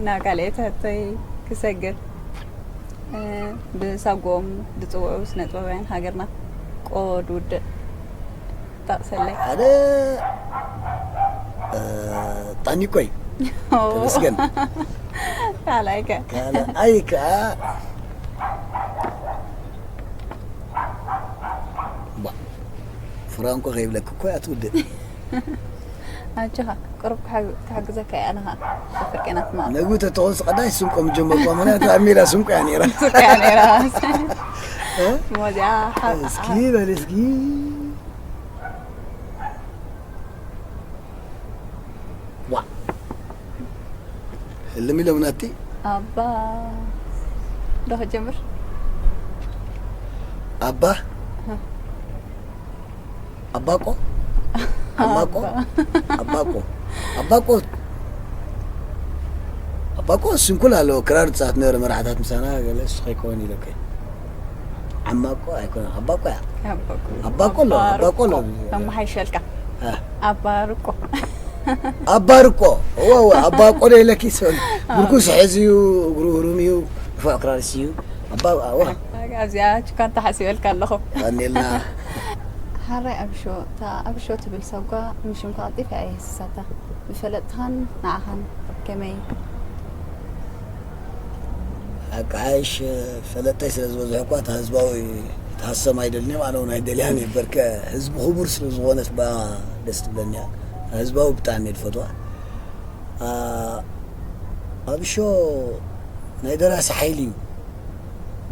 ናብ ካልኣይቲ ሕቶይ ክሰግር፣ እ፣ ብሳጎኦም ዝጽውዑ ስነ ጥበባውያን ሃገርና፣ ቆ ድውድእ ጠቕሰለይ። ሓደ፣ እ፣ ጣኒቆይ ተመስገን። ካልኣይ ከ? ካልኣይ ከኣ፣ ባ፣ ፍራንኮ ከይብለክ እኮ እያ ትውድእ። ኣጆኻ፣ ቁሩብ ክሕግ-፣ ክሕግዘካ እየ ኣነ ኸኣ። ፍርቄና ትማል። ነግቢ ተተኾንስ ቀዳይ ስንቆ ምጀመርኳ፣ ምኽንያቱ ኣብ ሜዳ ስንቆ እያ ነይራ። ስንቆ እያ ነይራ። እ? ሞዚያ ሓ-፣ እስኪ ሓ-፣ በል እስኪ። ዋ። ህልም ኢሎም ናቲ። ኣባ። ዶ ክጀምር? ኣባ? እ። ኣባቆ? ኣማቆ? ኣባ። ኣባቆ። ኣባቆ። ኣባቆ ስንኩል ኣለዎ። ክራር ትጻወት ነበረ መራሕታት ምሳና ገለ እሱ ከይከውን ኢለከ። ዓማቆ ኣይኮነ። ኣባቆ እያ። ኣባቆ። ኣባቆ ኣሎ። ኣባ ኣባቆ ኣሎ። ርቆ። ከመሓይሸልካ። እ። ኣባ ርቆ። ኣባ ርቆ። እወ፣ እወ። ኣባቆ ዶ ኢለኪ ሰው። ኣዎ። ምርኩስ ሕዚ እዩ፣ እግሩ ህሩም እዩ፣ ንፉዕ ክራሪስ እዩ። ኣባ፣ እወ። ኣብዚኣ ችኳ እንተሓሲበልካ ኣለኹ። ቀኒልና። ሓራይ ኣብሾ፣ እታ ኣብሾ ትብል ሳጓ፣ ምሽምካ ቀልጢፋ እያ የህስሳታ። ብፈለጥትኻን ንዓኻን ከመይ? ኣቃሓይሽ ፈለጠይ ስለ ዝበዝሑ እኳ፣ እታ ህዝባዊ፣ እታ ሃሰም ኣይደልንዮም፣ ኣነ እውን ኣይደልያን እየ። በርከ ህዝቢ ክቡር ስለ ዝኾነት፣ ባ ደስ ትብለኒ እያ። ህዝባዊ ብጣዕሚ እየ ዝፈትዋ። ኣ-፣ ኣብሾ ናይ ደራሲ ሓይሊ እዩ።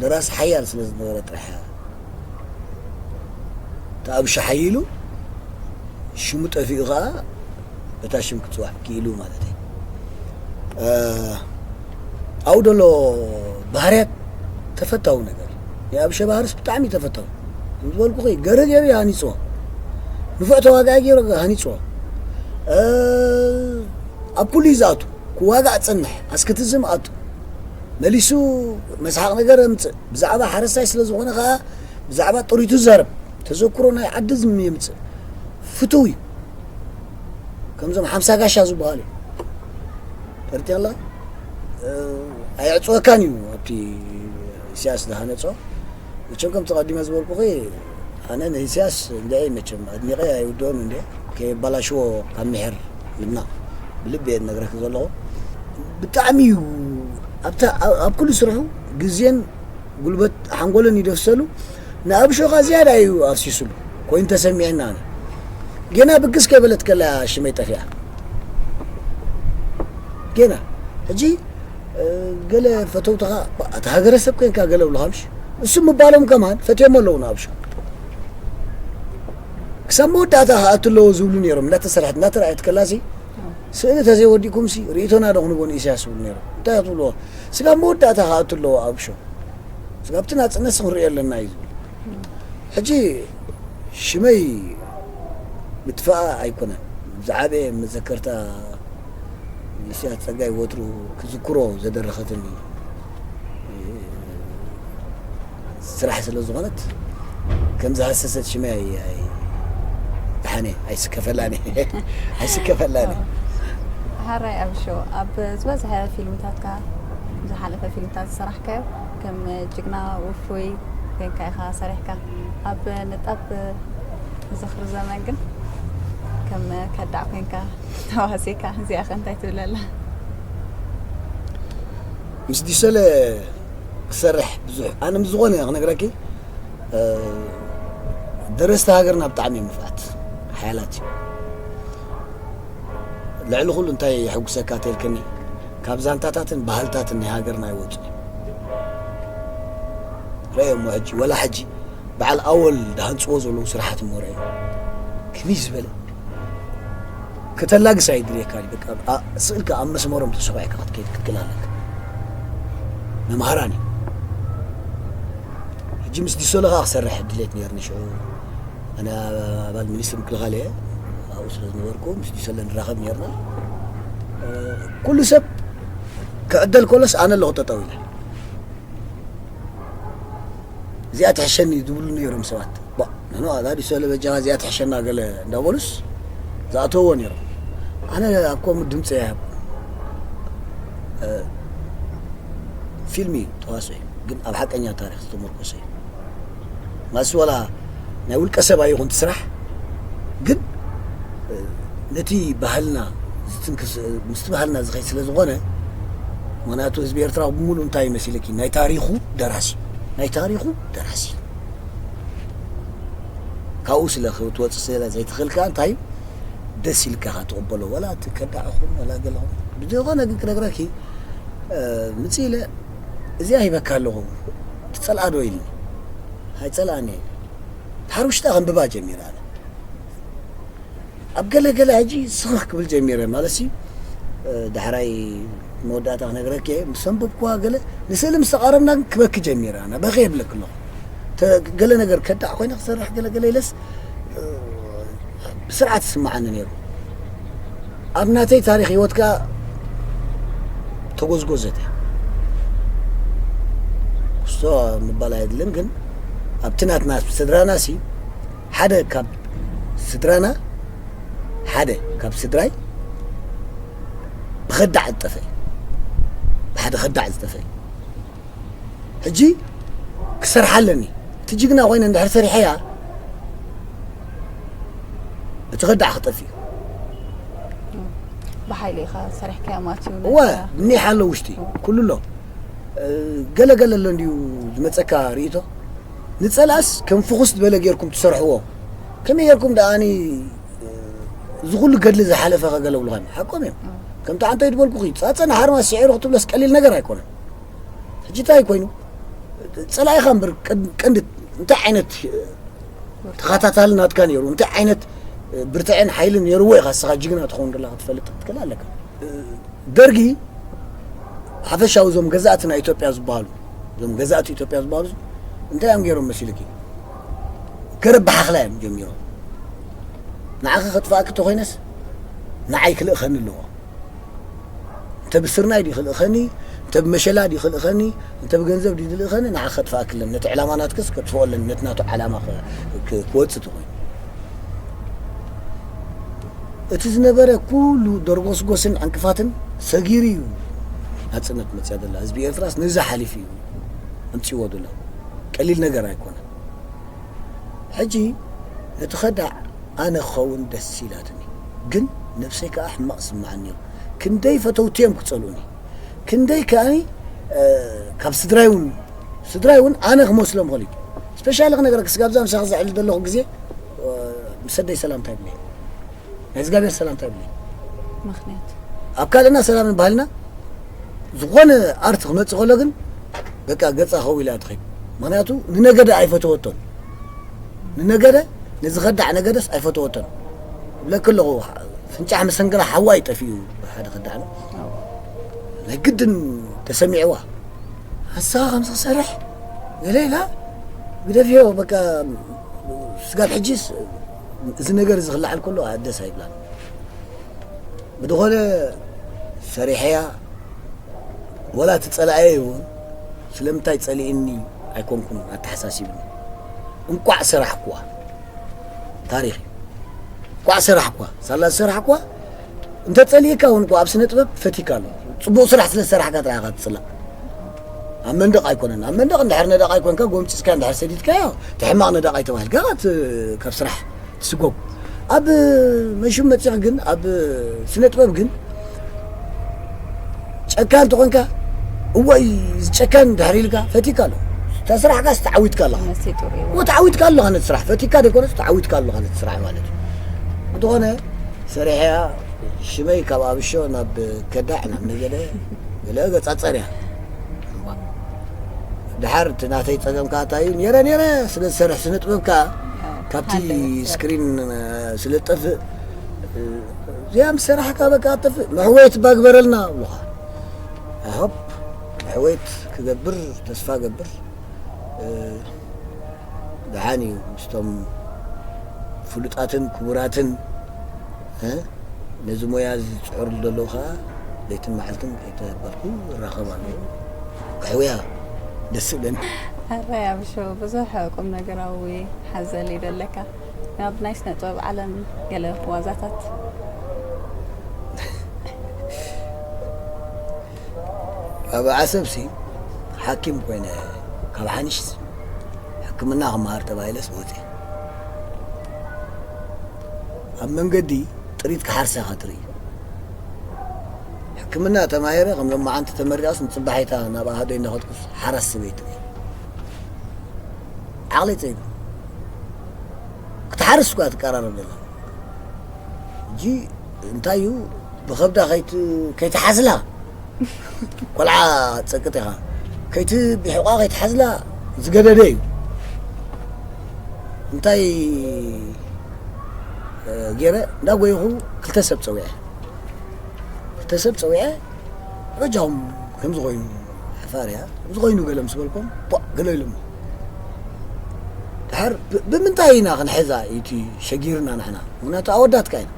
ደራሲ ሓያል ስለ ዝነበረ ጥራሕ እያ። እቲ ኣብሾ ሓይሉ ሽሙ ጠፊኡ ኸዓ በታ ሽም ክጽዋዕ ክኢሉ ማለት እዩ። እ፣ ኣብኡ ደሎ ባህርያት ተፈታዊ ነገር እዩ። ናይ ኣብሾ ባህርስ ብጣዕሚ ተፈታዊ። ከም ዝበልኩኺ ገረ ገይሩ እዩ ሃኒጽዎ። ንፉዕ ተዋጋኢ ገይሩ ሃኒጽዎ። እ፣ ኣብ ኩሉ እዩ ዝኣቱ። ክዋጋእ ጸንሕ፣ ኣስክቲዝም ኣቱ። መሊሱ መስሓቕ ነገር የምጽእ። ብዛዕባ ሓረስታይ ስለ ዝኾነ ኸኣ ብዛዕባ ጥሪቱ ይዛረብ። ተዘክሮ ናይ ዓዲ ዝም የምጽእ። ፍቱው እዩ። ከምዞም ሓምሳ ጋሻ ዝበሃሉ። ተረድትኒ ኣለኺ? እ፣ ኣየዕጽወካን እዩ ኣብቲ ኢሳያስ ዝሃነጾ። መቸም ከምቲ ቀዲመ ዝበልኩኺ፣ ኣነ ንኢሳያስ እንድዒ መቸም ኣድኒቐ ኣይውድኦን እንድዒ፣ ከየባላሽዎ ካብ ምሕር ልብና ብልቢ እየ ዝነግረኪ ዘለኹ። ብጣዕሚ እዩ ኣብታ፣ ኣብ፣ ኣብ ኩሉ ስርሑ ግዜን ጉልበት ሓንጎልን ይደፍሰሉ። ንኣብሾኻ ዝያዳ እዩ ኣፍሲሱሉ ኮይኑ ተሰሚዕና። ኣነ ጌና ብግስ ከይበለት ከላ ሽመይ ጠፊኣ። ጌና ሕጂ፣ እ፣ ገለ ፈተውትኻ፣ "እቲ ሃገረሰብ ኮንካ" ገለ ብሉኻ ምሽ? እሱ ምባሎም ከማን ፈትዮሞ ኣለዉ ንኣብሾ። ክሳብ መወዳእታ ክኣቱ ኣለዎ ዝብሉ ነይሮም። እንዳተሰርሐት፣ እንዳተረኣየት ከላሲ፣ ስእሊ ተዘይወዲእኩምሲ ርእይቶና ዶ ክንቦ ንኢሳያስ ዝብሉ ነይሮም። እንታይ ትብልዎ? ስጋብ መወዳእታ ክኣቱ ኣለዎ ኣብሾ። ስጋብ እቲ ናጽነት ክንሪኦ ኣለና እዩ ዝብል። ሕጂ ሽመይ ምጥፋኣ ኣይኮነን። ዝዓበየ መዘከርታ ንኢሳያስ ጸጋይ ወትሩ ክዝክሮ ዘደረኸትኒ ስራሕ ስለ ዝኾነት፣ ከም ዝሃሰሰት ሽመይ ኣይ-፣ ኣይ-፣ ደሓነ ኣይስከፈላን እየ። ኣይስከፈላን እየ። ሓራይ ኣብሾ፣ ኣብ ዝበዝሐ ፊልምታትካ፣ ዝሓለፈ ፊልምታት ዝሰራሕካዮ፣ ከም ጅግና ውፉይ ኮንካ ኢኻ ሰሪሕካ። ኣብ ንጣብ ዝኽሪ ዘመን ግን ከም ከዳዕ ኮንካ ተዋሲእካ። እዚኣ ከ እንታይ ትብለላ? ምስ ዲሰለ ክሰርሕ ብዙሕ፣ ኣነ ምስ ዝኾነ ክነግረኪ፣ እ፣ ደረስቲ ሃገርና ብጣዕሚ እዮም ንፉዓት፣ ሓያላት እዮም። ልዕሊ ኩሉ እንታይ የሐጉሰካ ተልክኒ፣ ካብ ዛንታታትን ባህልታትን ናይ ሃገርና ይወፁ እዮም። ረእዮሞ ሕጂ፣ ወላ ሕጂ በዓል ኣወል ዝሃንፅዎ ዘለዉ ስራሓት እሞ ረእዮ። ከመይ ዝበለ ከተላግስ ኣይድልየካን እዩ። በቃ፣ ኣ-፣ ስእልካ ኣብ መስመሮም ተሰኳዕካ ክትከይድ ክትክእል ኣለካ። መምሃራን እዩ። ሕጂ ምስ ዲሶሎ ኸኣ ክሰርሕ ድሌት ነይርኒ ሽዑ። ኣነ ኣባል ሚኒስትሪ ምክልኻል እየ። ኣብኡ ስለ ዝነበርኩ ምስ ዲሶሎ ንራኸብ ነይርና። እ፣ ኩሉ ሰብ ክዕደል ከሎስ ኣነ ኣለኹ ጠጠው ኢለ። እዚኣ ትሕሸኒ ዝብሉ ነይሮም ሰባት። ባ፣ ንሕና ኣዛዲ ሰለ በጃኻ እዚኣ ትሕሸና ገለ እንዳበሉስ ዝኣተውዎ ነይሮም። ኣነ ኣብ ከምኡ ድምፂ ኣይሃብኩን። ፊልም እዩ፣ ተዋስኦ እዩ፣ ግን ኣብ ሓቀኛ ታሪኽ ዝተመርኮሰ እዩ። ማስ ዋላ ናይ ውልቀ ሰብ ኣይኹን እቲ ስራሕ፣ ግን ነቲ ባህልና ዝትንክፍ፣ ምስቲ ባህልና ዝኸይድ ስለ ዝኾነ፣ ምኽንያቱ ህዝቢ ኤርትራ ብምሉእ እንታይ መሲለኪ፣ ናይ ታሪኹ ደራሲ፣ ናይ ታሪኹ ደራሲ። ካብኡ ስለ ክትወፅእ ስለ ዘይትኽእል ከኣ እንታይ ደስ ኢልካ ኢኻ ትቕበሎ፣ ዋላ እቲ ከዳዕ ኹን ዋላ ገለ ኹን። ብዝኾነ ግን ክነግረኪ፣ እ፣ ምጽእ ኢለ እዚኣ ሂበካ ኣለኹ፣ ትጸልኣ ዶ ኢልኒ። ኣይጸልኣን እየ። ድሓር ውሽጣ ከንብባ ጀሚረ ኣነ። ኣብ ገለ ገለ ሕጂ ስኽኽ ክብል ጀሚረ፣ ማለትሲ፣ እ፣ ዳሕራይ መወዳእታ ክነግረኪ እየ። ምስ ኣንበብኩዋ ገለ ንስእሊ ምስ ተቓረብና ግን ክበኪ ጀሚረ ኣነ። በኺ የብለኪ ኣለኹ። ተ-፣ ገለ ነገር ከዳዕ ኮይነ ክሰርሕ ገለ ገለ ኢለስ፣ እ፣ ብስርዓት ይስምዓኒ ነይሩ። ኣብ ናተይ ታሪኽ ህይወት ከኣ ተጎዝጎዘት እያ። ክስቶ ምባል ኣየድልን፣ ግን ኣብቲ ናትና ስድራና ሲ ሓደ ካብ ስድራና፣ ሓደ ካብ ስድራይ ብኸዳዕ ዝጠፍአ እዩ። ብሓደ ከዳዕ ዝጠፍአ እዩ። ሕጂ ክሰርሓ ኣለኒ። እቲ ጅግና ኮይነ እንድሕር ሰሪሐያ፣ እቲ ከዳዕ ክጠፍእ እዩ። ብሓይሊ ኢኻ ሰሪሕካዮ ማለት እዩ። እወ፣ እኒሕ ኣሎ ውሽጢ፣ ኩሉ ኣሎ። እ፣ ገለ ገለ ኣሎ እንድዩ ዝመጸካ ርእይቶ። ንጸላእስ ከም ፍኹስ ዝበለ ጌርኩም ትሰርሕዎ። ከመይ ጌርኩም ደኣኒ፣ እ፣ እዚ ኩሉ ገድሊ ዝሓለፈ ከገለብሉኻ እዮም። ሓቆም እዮም። ከምቲ ዓንተይ ዝበልኩኺ፣ ጻጸ ንሓርማዝ ስዒሩ ክትብለስ ቀሊል ነገር ኣይኮነን። ሕጂ እንታይ ኮይኑ? ጸላኢኻ እምበር ቀን-፣ ቀንዲ እንታይ ዓይነት፣ እ፣ ተኸታታሊ ናትካ ነይሩ? እንታይ ዓይነት፣ እ፣ ብርትዕን ሓይልን ነይርዎ ኢኻ ንስኻ ጅግና ትኸውን ዘለኻ ክትፈልጥ ክትክእል ኣለካ። እ፣ ደርጊ ሓፈሻዊ እዞም ገዛእቲ ናይ ኢትዮጵያ ዝበሃሉ፣ እዞም ገዛእቲ ኢትዮጵያ ዝበሃሉ እንታይ እዮም ገይሮም መሲልኪ? ገረብ ብሓኽላ እዮም ጀሚሮም። ንዓኺ ከጥፍኣኪ እንተኾይነስ ንዓይ ክልእኸኒ ኣለዎ። እንተ ብስርናይ ድዩ ክልእኸኒ፣ እንተ ብመሸላ ድዩ ክልእኸኒ፣ እንተ ብገንዘብ ድዩ ዝልእኸኒ፣ ንዓኺ ከጥፍኣኪ ኣለኒ። ነቲ ዕላማ ናትክስ ከጥፍኦ ኣለኒ፣ ነቲ ናቱ ዕላማ ክ-፣ ክ-፣ ክወጽእ ተኾይኑ። እቲ ዝነበረ ኩሉ ደርጎስጎስን ዕንቅፋትን ሰጊሩ እዩ ናጽነት መጽያ ዘላ። ህዝቢ ኤርትራስ ነዚ ሓሊፉ እዩ ኣምጺዎ ዘሎ። ቀሊል ነገር ኣይኮነን። ሕጂ ነቲ ከዳዕ ኣነ ክኸውን ደስ ኢላትኒ፣ ግን ነብሰይ ከኣ ሕማቕ ዝስምዓኒ ነይሩ። ክንደይ ፈተውቲ እዮም ክጸልኡኒ፣ ክንደይ ከኣ፣ እ፣ ካብ ስድራይ እውን፣ ስድራይ እውን ኣነ ክመስሎም ኽእል እዩ። ስፔሻሊ ክነግረኪ፣ ስጋብ እዛ ምሳኺ ዘዕልል ዘለኹ ግዜ፣ እ፣ ምስ ኣደይ ሰላምታ ይብለይ፣ ናይ እግዚኣብሔር ሰላምታ ይብለይ። ምኽንያት ኣብ ካልእና ሰላምን ባህልና ዝኾነ ኣርት ክመጽእ ከሎ ግን በቃ ገጻ ከው ኢላ ትኸይድ። ምኽንያቱ ንነገደ ኣይፈተወቶን። ንነገደ፣ ነዚ ከዳዕ ነገደስ ኣይፈተወቶን። እብለኪ ኣለኹ፣ ፍንጫሕ መሰንገላ ሓዋ እዩ ጠፊኡ ሓደ ከዳዕ ነው። ናይ ግድን ተሰሚዕዋ። ንስኻ ከምዚ ክሰርሕ ገለ ኢላ ግደፍዮ፣ በቃ ስጋብ ሕጂስ እዚ ነገር እዚ ክለዓል ከሎ ደስ ኣይብላን። ብዝኾነ ሰሪሐያ ወላ እቲ ጸላእየ እውን ስለምንታይ ጸሊእኒ ኣይኮንኩን ኣተሓሳሲብኒ። እንቋዕ ሰራሕኩዋ። ታሪኽ እዩ። እንቋዕ ሰራሕኩዋ። ሳላ ዝሰራሕኩዋ እንተ ጸሊእካ እውን እኮ ኣብ ስነ ጥበብ ፈቲካ ኣሎ። ጽቡቕ ስራሕ ስለ ዝሰራሕካ ጥራይ ኢኻ ትጽላእ። ኣብ መንደቕ ኣይኮነን። ኣብ መንደቕ እንድሕር ነደቓይ ኮንካ ጎምጺጽካ እንድሕር ሰዲድካዮ እቲ ሕማቕ ነደቓይ ተባሂልካ ኢኻ ት-፣ ካብ ስራሕ ትስጎግ። ኣብ መሹም መጺኻ ግን ኣብ ስነ ጥበብ ግን ጨካን ተኾንካ እዋይ እዚ ጨካን እንድሕር ኢልካ ፈቲካ ኣሎ። እታ ስራሕካስ ተዓዊትካ ኣለኻ። መሲጡ ርእይዎ። እወ ተዓዊትካ ኣለኻ ነቲ ስራሕ። ፈቲካ ዘይኮነስ ተዓዊትካ ኣለኻ ነቲ ስራሕ ማለት እዩ። እንተኾነ ሰሪሐያ ሽመይ ካብ ኣብሾ ናብ ከዳዕ ናብ ነገደ ገለ ገጻጸር እያ። ድሓር እቲ ናተይ ጸገም ከኣ እንታይ እዩ? ነይረ ነይረ ስለ ዝሰርሕ ስነ ጥበብ ከኣ ካብቲ ሃለወ። ስክሪን፣ እ፣ ስለ ዝጠፍእ፣ እ፣ እዚኣ ምስ ሰራሕካ በቃ ትጠፍእ። መሕወየት እባ ግበረልና እብሉኻ። I hope መሕወየት ክገብር ተስፋ ገብር። እ፣ ደሓን እዩ ምስቶም ፍሉጣትን ክቡራትን፣ እ፣ ነዚ ሞያ እዚ ዝጽዕሩ ዘለዉ ኸኣ ለይትን መዓልትን ከይተበልኩ እራኸብ ኣለኹ። ከሕውያ ደስ ይብለኒ። ሕራይ ኣብሾ፣ ብዙሕ ቁም ነገራዊ ሓዘል እዩ ዘለካ። ናብ ናይ ስነ ጥበብ ዓለም ገለ ዋዛታት። ኣብ ዓሰብሲ ሓኪም ኮይነ ካብ ሓንሽ ሕክምና ክመሃር ተባሂለስ ወፂ ኣብ መንገዲ ጥሪት ክሓርሰኻ ትርኢ ሕክምና ተማሂረ ከም ሎማዓንቲ ተመሪቃስ ንፅባሒታ ናብ ኣሃዶ ይነኸጥኩስ ሓራስ ሰበይቲ ዓቕለይ ፀይዱ ክትሓርስ እኳ ትቀራረብ ዘላ ሕጂ እንታይ እዩ ብኸብዳ ከይትሓዝላ ቆልዓ ጸቅጥ ኢኻ ከይትብሕቋ ከይትሓዝላ ዝገደደ እዩ እንታይ ገይረ እንዳጎይኹ ክልተ ሰብ ፀዊዐ ክልተ ሰብ ፀዊዐ በጃኹም ከምዚ ኮይኑ ሓፋር እያ ከምዚ ኮይኑ ገለ ምስ በልኮም ቧ ገለ ኢሎም ድሓር ብምንታይ ኢና ክንሕዛ እቲ ሸጊርና ንሕና ምክንያቱ ኣወዳትካ ኢና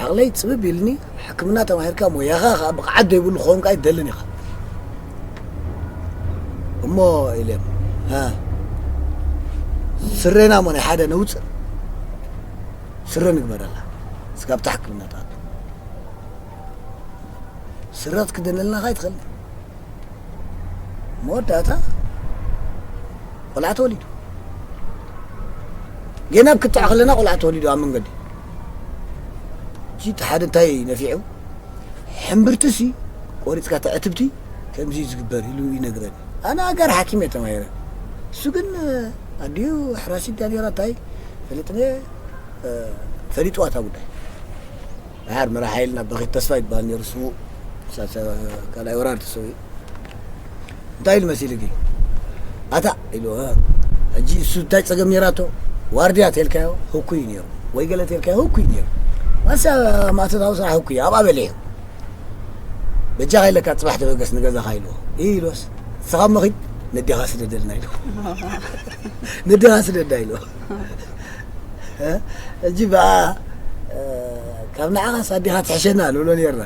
ዓቕለይ ፅብብ ኢልኒ ሕክምና ተማሂርካ ሞያኻ ከዓ ብቕዓት ዘይብሉ ክኸውን ከዓ ይደልን ኢኻ እሞ ኢልዮም ስሬና ሞ ናይ ሓደ ነውፅእ ስረ ንግበረላ ስጋብታ ሕክምና ተኣቱ ስረ ክትክደነልና ካ ይትኽእል መወዳእታ ቆልዓ ተወሊዱ ጌና ኣብ ክትዕ ከለና ቆልዓ ተወሊዱ ኣብ መንገዲ እቲ ሓደ እንታይ ነፊዑ ሕምብርትሲ ቆሪፅካ ተዕትብቲ ከምዚ ዝግበር ኢሉ ይነግረኒ ኣነ ኣጋር ሓኪም እየ ተማሂረ እሱ ግን ኣዲኡ ሕራሲት ዳኔራ እንታይ ፈለጥነ ፈሊጥዋ እታ ጉዳይ ድሓር መራሒ ሓይልና በኺት ተስፋ ይበሃል ነይሩ ስዉእ ካልኣይ ወራር ተሰዊኡ እንታይ ኢሉ መሲልኪ ኣታ ኢሉ ሕጂ እሱ እንታይ ፀገም ነይራቶ ዋርድያ ተልካዮ ህኩይ ነይሩ ወይ ገለ ተልካዮ ህኩይ ነይሩ ማሳ ማእተታዊ ስራሕ ህኩይ ኣብኣ በሊሑ በጃኻ ኢለካ ፅባሕ ተበገስ ንገዛኻ ኢልዎ ኢልወስ ንስኻ መኺድ ነዴኻ ስደደልና ኢልዎ ነዴኻ ስደዳ ኢልዎ ሕጂ ብኣ ካብ ንዓኻስ ኣዴኻ ትሕሸና ንብሎ ነርና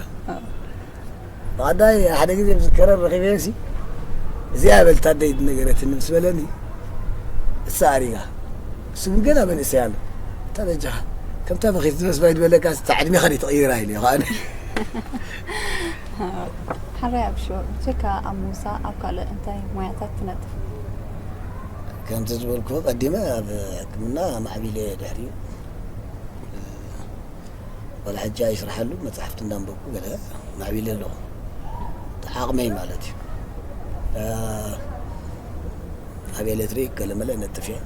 ብቐዳይ ሓደ ግዜ ምስ ከረር ረኺበ ሲ እዚኣ በልታ ኣደይ ነገረትኒ ምስ በለኒ እሳ ኣሪጋ እሱ ግን ገና መንእሰይ ኣሎ እታ በጃኻ ከምታ በኺት ዝመስባይ ዝበለካ እታ ዕድሜኻ ደይ ትቕይራ ኢለ ከዓ ሓራይ ኣብሽር ብጀካ ኣብ ሙሳ ኣብ ካልእ እንታይ ሞያታት ትነጥፍ? ከምቲ ዝበልኩ ቀዲመ ኣብ ሕክምና ማዕቢለ ድሕሪኡ ዋላ ሕጂ ኣይስርሓሉ መፅሓፍቲ እንዳንበብኩ ገለ ማዕቢለ ኣለኹ ዓቕመይ ማለት እዩ ኣብ ኤሌክትሪክ ገለመለ ነጥፍ እየ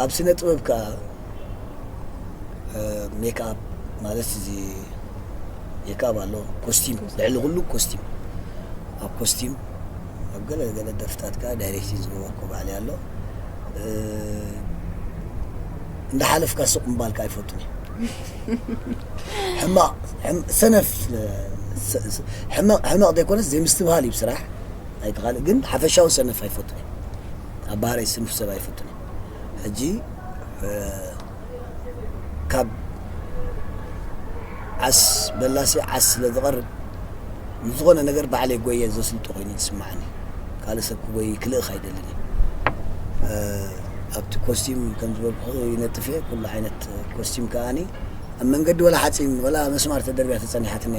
ኣብ ስነ ጥበብ ከዓ ሜክኣፕ ማለት እዚ ሜክኣፕ ኣሎ ኮስቲም ልዕሊ ኩሉ ኮስቲም ኣብ ኮስቲም ኣብ ገለ ገለ ደርፍታት ከዓ ዳይሬክቲን ዝገበርኩ ባዕለይ ኣሎ እንዳሓለፍካ ሱቕ ምባልካ ኣይፈቱን እዩ ሕማቕ ሰነፍ ሕመቕ ዘይኮነስ ዘይምስትብሃል እዩ ስራሕ ኣይትኻልእ ግን ሓፈሻዊ ሰነፍ ኣይፈቱን እዩ ኣብ ባህረይ ስኑፍ ሰብ ኣይፈቱን እዩ ሕጂ ካብ ዓስ በላሲ ዓስ ስለ ዝቐርብ ንዝኾነ ነገር ባዕለይ ጎየ ዘስልጦ ኮይኑ ዝስማዓኒ ካልእ ሰብ ክጎይ ክልእኽ ኣይደልን ኣብቲ ኮስቲም ከም ዝበልኩ ይነጥፍ እየ ኩሉ ዓይነት ኮስቲም ከዓኒ ኣብ መንገዲ ወላ ሓፂን ወላ መስማር ተደርብያ ተፀኒሓትኒ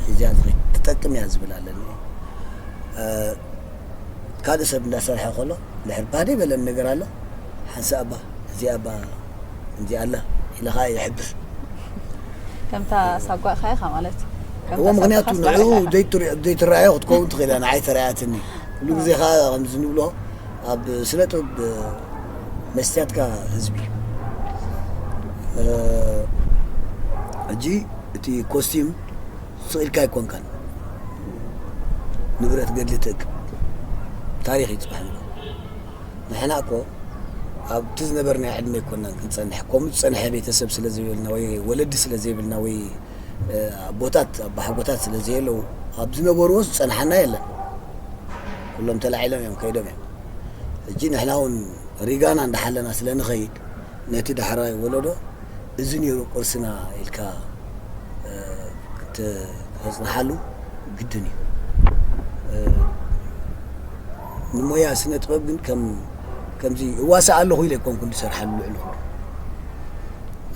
ሒዝያ ትጠቅም እያ ዝብል ኣለኒ ካልእ ሰብ እንዳሰርሐ ከሎ ድሕር ባህ ደይበለኒ ነገር ኣሎ ሓንሳእ እባ እዚኣ እባ ከምዚኣ ኣላ ኢለ ከዓ ይሕብር ከምታ ሳጓእካ ኢኻ ማለት እዩ። እዎ ከምታ ምክንያቱ ሳጓእካ ንዕኡ ኢኻ። ዘይትር- ዘይትረኣዮ ክትከውን ትኽእል እያ ንዓይ ተረኣያትኒ ኩሉ ግዜ ከዓ ከምዚ ንብሎ ኣብ ስነ ጥበብ መስትያትካ ህዝቢ እዩ እ፣ ሕጂ እቲ ኮስቲም ስቕ ኢልካ ኣይኮንካን ንብረት ገድሊ ትእክብ ታሪኽ እዩ ፅባሕ ንብሎ ንሕና እኮ ኣብቲ ዝነበርናዮ ዕድመ ኣይኮናን ክንፀንሕ ከምኡ ዝፀንሐ ቤተሰብ ስለ ዘይብልና ወይ ወለዲ ስለ ዘይብልና ወይ ኣቦታት ኣባሓጎታት ስለ ዘየለዉ ኣብ ዝነበርዎ ዝፀንሓና የለን ኩሎም ተላዒሎም እዮም ከይዶም እዮም ሕጂ ንሕና እውን ሪጋና እንዳሓለና ስለ ንኸይድ ነቲ ዳሕራይ ወለዶ እዚ ነይሩ ቅርስና ኢልካ ክተፅንሓሉ ግድን እዩ ንሞያ ስነ ጥበብ ግን ከም ከምዚ እዋሳእ ኣለኹ ኢለ ኣይኮንኩን ዝሰርሓሉ ልዕሊ ኩሉ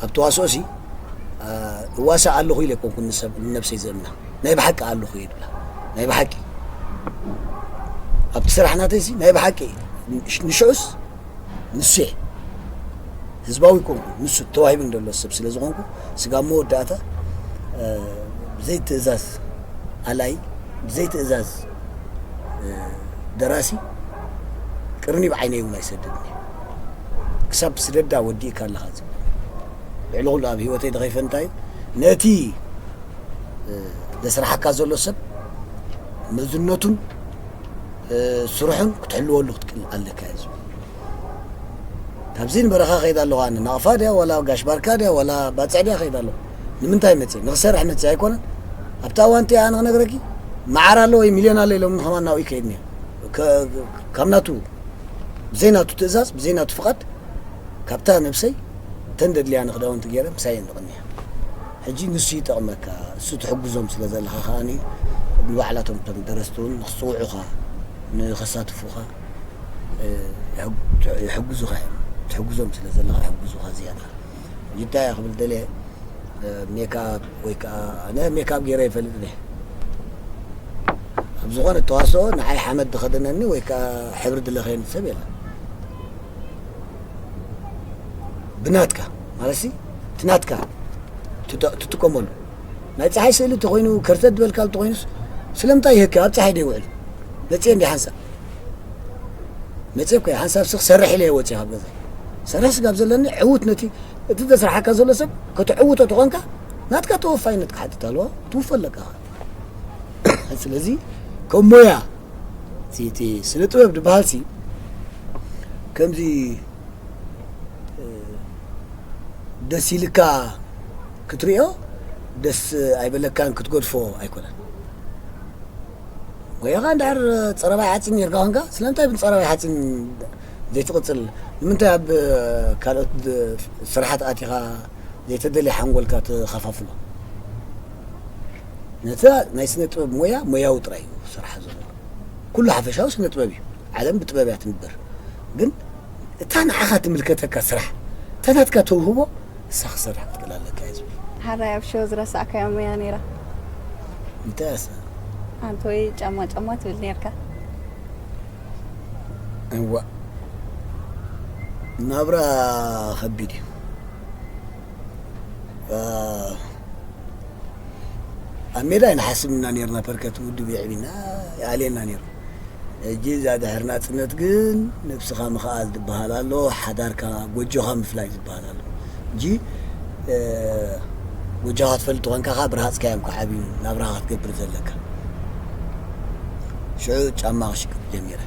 ኣብ ተዋስኦ ሲ እዋሳእ ኣለኹ ኢለ ኣይኮንኩን ንሰብ ንነብሰይ ዘምና፣ ናይ ብሓቂ ኣለኹ እየ ድብላ። ናይ ብሓቂ ኣብቲ ስራሕ ናተይሲ ናይ ብሓቂ ንሽዑስ ንሱ እየ። ህዝባዊ ኣይኮንኩን፣ ንሱ ተዋሂቡ እንደሎ ሰብ ስለ ዝኾንኩ፣ ስጋብ መወዳእታ ብዘይ ትእዛዝ ኣላይ፣ ብዘይ ትእዛዝ ደራሲ ቅርኒ ብዓይነይ እውን ኣይሰድድን እየ። ክሳብ ስደዳ ወዲእካ ኣለኻ ዝብል። ልዕሊ ኩሉ ኣብ ህይወተይ ድኸይፈ እንታይ እዩ፣ ነቲ ዘስርሓካ ዘሎ ሰብ መዝነቱን ስርሑን ክትሕልወሉ ክትክእል ኣለካ እዩ ዝብል። ካብዚ ንበረኻ ከይድ ኣለኹ፣ ኣነ ናቕፋ ድያ ዋላ ጋሽ ባርካ ድያ ዋላ ባጽዕ ድያ ከይድ ኣለኹ። ንምንታይ መጽእ? ንኽሰርሕ መጽእ ኣይኮነን። ኣብታ እዋንቲ ኣነ ክነግረኪ፣ መዓር ኣሎ ወይ ሚልዮን ኣሎ ኢሎም ከማን ናብኡ ይከይድኒ። ካብ ናቱ፣ ብዘይ ናቱ ትእዛዝ፣ ብዘይ ናቱ ፍቓድ፣ ካብታ ነብሰይ ተን ደድልያ ንኽዳውንቲ ገይረ ምሳይ እንድቕንያ። ሕጂ ንሱ ይጠቕመካ፣ እሱ ትሕግዞም ስለ ዘለኻ ከኣ ንባዕላቶም እቶም ደረስቲ እውን ንኽጽውዑኻ፣ ንኸሳትፉኻ ይሕግዙኻ እዮም። ትሕግዞም ስለ ዘለኻ ይሕግዙኻ ዝያዳ። እንታይ እየ ክብል ደልየ፣ ሜካፕ ወይ ከዓ ኣነ ሜካፕ ገይረ ይፈልጥ እየ። ኣብ ዝኾነ ተዋስኦ ንዓይ ሓመድ ዝኸደነኒ ወይ ከዓ ሕብሪ ዝለኸየኒ ሰብ የለን። ብናትካ ማለት ሲ እቲ ናትካ ትጥቀመሉ ናይ ፀሓይ ስእሊ እንተኮይኑ ከርተት ዝበልካ እንተኮይኑስ ስለምንታይ ይህከ ኣብ ፀሓይ ደይውዕል መፅየ እንዲ ሓንሳብ መፅየ እኮ ሓንሳብ ስኽ ሰርሕ ኢለ ወፅየ ካብ ገዛ ሰርሕ ስጋብ ዘለኒ ዕውት ነቲ እቲ ዘስራሓካ ዘሎ ሰብ ከተዕውቶ ተኾንካ ናትካ ተወፋይነት ክሓትት ኣለዋ ትውፎ ኣለካ ስለዚ ከም ሞያ እቲ ስነ ጥበብ ዝበሃል ሲ ከምዚ ደስ ኢልካ ክትሪኦ ደስ ኣይበለካን ክትገድፎ ኣይኮነን። ጎይኻ እንድሕር ፀረባይ ሓፂን ኔርካ ኮንካ ስለምንታይ ብፀረባይ ሓፂን ዘይትቕፅል? ንምንታይ ኣብ ካልኦት ስራሓት ኣቲኻ ዘይተደልየ ሓንጎልካ ትኸፋፍሎ? ነቲ ናይ ስነ ጥበብ ሞያ ሞያዊ ጥራይ እዩ ስራሕ ዘለዎ። ኩሉ ሓፈሻዊ ስነ ጥበብ እዩ። ዓለም ብጥበብ እያ ትንበር። ግን እታ ንዓኻ ትምልከተካ ስራሕ እታ ናትካ ተውህቦ ንሳ ክሰርሕ ክትክእል ኣለካ እየ ዝብል። ሓራይ ኣብ ሸው ዝረሳዕካዮ ሞያ ነይራ? እንታይ ኣሰ ኣንተ ወይ ጫማ ጫማ ትብል ነርካ? እዋ ናብራ ከቢድ እዩ። ኣብ ሜዳ ኣይንሓስብ ኢና ነርና ፐርከት ውድብ የዕቢና ይኣልየና ነይሩ። ሕጂ እዛ ድሕሪ ናፅነት ግን ነብስኻ ምኽኣል ዝበሃል ኣሎ፣ ሓዳርካ ጎጆኻ ምፍላይ ዝበሃል ኣሎ እንጂ ጎጆኻ ትፈልጥ ተኾንካ ከዓ ብርሃፅካ እዮም ክዓብዩ ናብራኻ ክትገብር ዘለካ። ሽዑ ጫማ ክሽቅጥ ጀሚረ።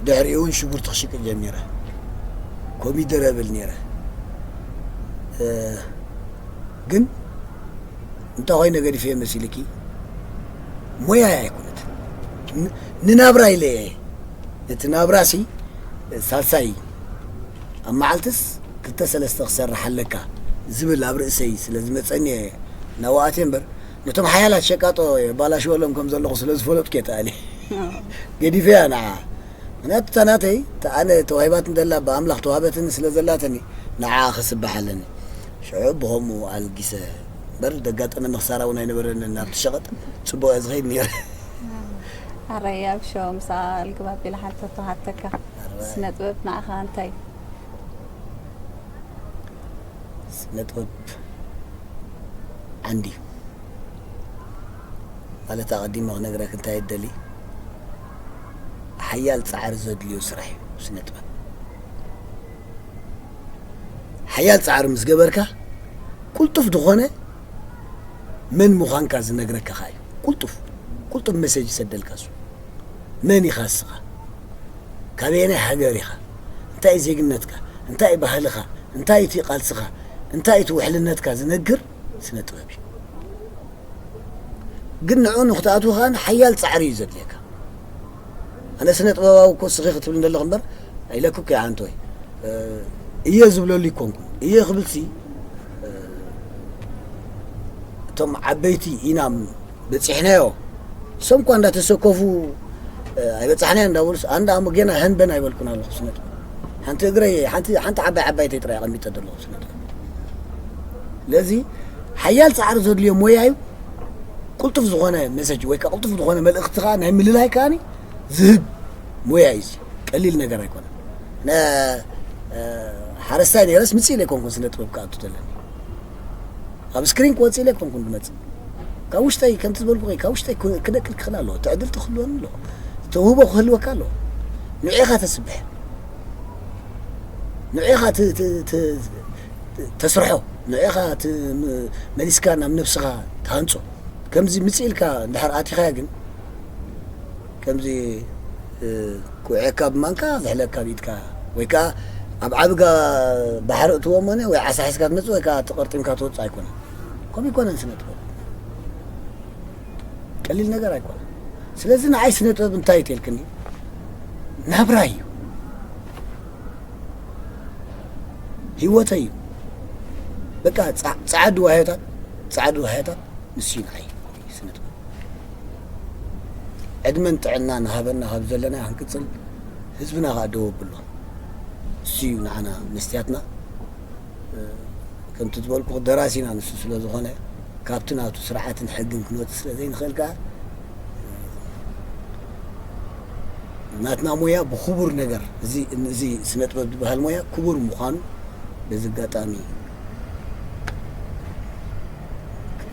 ድሕሪኡ እውን ሽጉርቲ ክሽቅጥ ጀሚረ። ኮሚደረ እብል ነይረ። ግን እንታይ ኮይነ ገዲፈ መሲልኪ ሞያ ኣይኮነትን ንናብራ ኢለ እየ እቲ ናብራሲ ሳልሳይ ኣብ መዓልትስ ክልተ ሰለስተ ክሰርሕ ኣለካ ዝብል ኣብ ርእሰይ ስለ ዝመፀኒ እየ ናብኣት እየ እምበር ነቶም ሓያላት ሸቃጦ የባላሽወሎም ከም ዘለኹ ስለ ዝፈለጥኩ እየ ተኣልየ ገዲፈያ ንዓ ምክንያቱ እታ ናተይ እታ ኣነ ተዋሂባትኒ ዘላ ብኣምላኽ ተዋህበትኒ ስለ ዘላትኒ ንዓ ክስብሕ ኣለኒ ሽዑ ብኸምኡ ኣልጊሰ እምበር ዘጋጠመኒ ክሳራ እውን ኣይነበረንን ናብቲ ሸቐጥ ፅቡቕ እየ ዝኸይድ ነይረ ኣረይ ኣብ ሸው ምሳ ኣልግብ ኣቢለ ሓተቶ ሃተካ ስነ ጥበብ ንዓኻ እንታይ ስነ ጥበብ ዓንዲ ማለት ኣቐዲመ ክነግረክ እንታይ እደሊ ሓያል ፃዕሪ ዘድልዮ ስራሕ እዩ ስነ ጥበብ ሓያል ፃዕሪ ምስ ገበርካ ቁልጡፍ ዝኾነ መን ምዃንካ ዝነግረካ እዩ ቁልጡፍ ቁልጡፍ መሰጅ ይሰደልካ እሱ መን ኢኻ እስኻ ካበየናይ ሃገር ኢኻ እንታይ ዜግነትካ እንታይ ባህልኻ እንታይ እቲ ቃልስኻ እንታይ እቲ ውሕልነትካ ዝነግር ስነ ጥበብ እዩ ግን ንዑ ንክትኣትዉ ከዓ ሓያል ፃዕሪ እዩ ዘድልየካ ኣነ ስነ ጥበባዊ እኮ ስኺ ክትብል እንደለኽ እምበር ኣይለክኩ እየ ኣንተ ወይ እየ ዝብለሉ ይኮንኩን እየ ክብልሲ እቶም ዓበይቲ ኢና በፂሕናዮ እሶም እኳ እንዳተሰከፉ ኣይበፃሕናዮ እንዳበሉስ ኣንዳ ኣሞ ጌና ህንበን ኣይበልኩን ኣለኹ ስነ ጥበብ ሓንቲ እግረይ ሓንቲ ሓንቲ ዓባይ ዓባይተይ ጥራይ ኣቐሚጠ ዘለኹ ስነ ጥበብ ስለዚ ሓያል ፃዕሪ ዘድልዮ ሞያ እዩ። ቅልጡፍ ዝኾነ ሜሴጅ ወይ ከዓ ቅልጡፍ ዝኾነ መልእኽቲ ከዓ ናይ ምልላይ ከዓኒ ዝህብ ሞያ እዩ። እዚ ቀሊል ነገር ኣይኮነን። ነ- ሓረስታይ ነይረስ ምፅእ ኢለ ኣይኮንኩን ስነ ጥበብ ክኣቱ ዘለኒ። ኣብ ስክሪን ክወፅእ ኢለ ኣይኮንኩን ዝመፅእ። ካብ ውሽጠይ ከምቲ ዝበልኩ ካብ ውሽጠይ ክነቅል ክኽእል ኣለዎ። ትዕድልቲ ክህልወኒ ኣለዎ። ተውህቦ ክህልወካ ኣለዎ። ንዕኻ ተስብሕ ንዕኻ ተስርሖ፣ ንዕኻ መሊስካ ናብ ነብስኻ ትሃንጾ። ከምዚ ምጽእ ኢልካ እንድሕር ኣቲኻያ ግን ከምዚ ኩዕካ ብማንካ ዝሕለካ ብኢድካ ወይ ከዓ ኣብ ዓብጋ ባሕሪ እትዎ መነ ወይ ዓሳ ሒዝካ ትመጽእ ወይ ከዓ ተቐርጢምካ ትወጽእ ኣይኮነን። ከምኡ ይኮነን ስነ ጥበብ። ቀሊል ነገር ኣይኮነን። ስለዚ ንዓይ ስነ ጥበብ እንታይ እዩ ተልክኒ? ናብራ እዩ፣ ህይወተይ እዩ። በቃ ፃ- ፃዕዱ ዋህዮታት ፃዕዱ ዋህዮታት ንሱ እዩ ንዓይ ስነ ጥበብ። ዕድመን ጥዕና ንሃበና ካብ ዘለና ክንቅፅል ህዝብና ከዓ ደው ኣብሎ። እሱ እዩ ንዓና መስትያትና። ከምቲ ዝበልኩ ደራሲና ንሱ ስለ ዝኾነ ካብቲ ናቱ ስርዓትን ሕግን ክንወፅእ ስለ ዘይንኽእል ከዓ ናትና ሞያ ብክቡር ነገር እዚ እዚ ስነ ጥበብ ዝበሃል ሞያ ክቡር ምዃኑ በዚ ኣጋጣሚ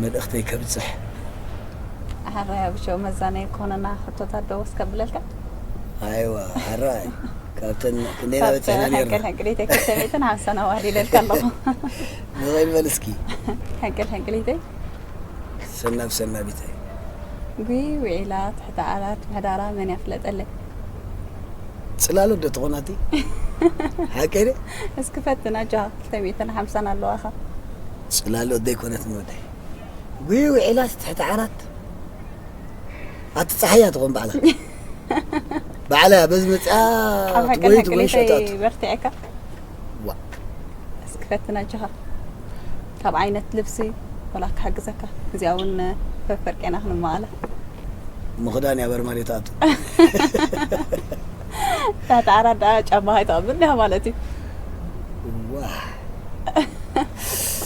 መልእኽተይ ከብፅሕ። ኣሕራይ ኣብሾ መዛነይ ክኾነና ሕቶታት ዶ ወስ ከብለልካ? ኣይዋ ሓራይ ካብተን ክንደይ ናበፅሕና ነርና? ሕንቅል ሕንቅሊተይ ክልተ ሚእትን ሓምሳን ኣዋዲለልካ ኣለኹ። ንኸይድ በል እስኪ። ሕንቅል ሕንቅሊተይ ሰናብ ሰናቢተይ። ጉይ ውዒላ ትሕቲ ዓራት ምሕዳራ መን ያፍለጠለይ? ፅላሎት ዶ ትኾናቲ? ሓቀይ ደ? እስኪ ፈትና ጃ ክልተ ሚእትን ሓምሳን ኣለዋኻ። ፅላሎት ዘይኮነት ንወደይ። ጉይ ውዒላ ትሕቲ ዓራት ኣቲ ፀሓያ ትኾን ባዕላ። ባዕላ በዚ መፅኣ ኣብ ሕንቅል ትጎይ ትጎይ ሕንቅሊተይ ሸጣቱ። በርቲዐካ። ዋ እስኪ ፈትና ጃኻ። ካብ ዓይነት ልብሲ ወላ ክሕግዘካ። እዚኣ እውን ፈፈርቄና ክንመቓላ። ምኽዳን እያ በርማሌ ትኣቱ። ታሕቲ ዓራት ደኣ ጫማ ከይተቐብል ዲኻ ማለት እዩ። ዋ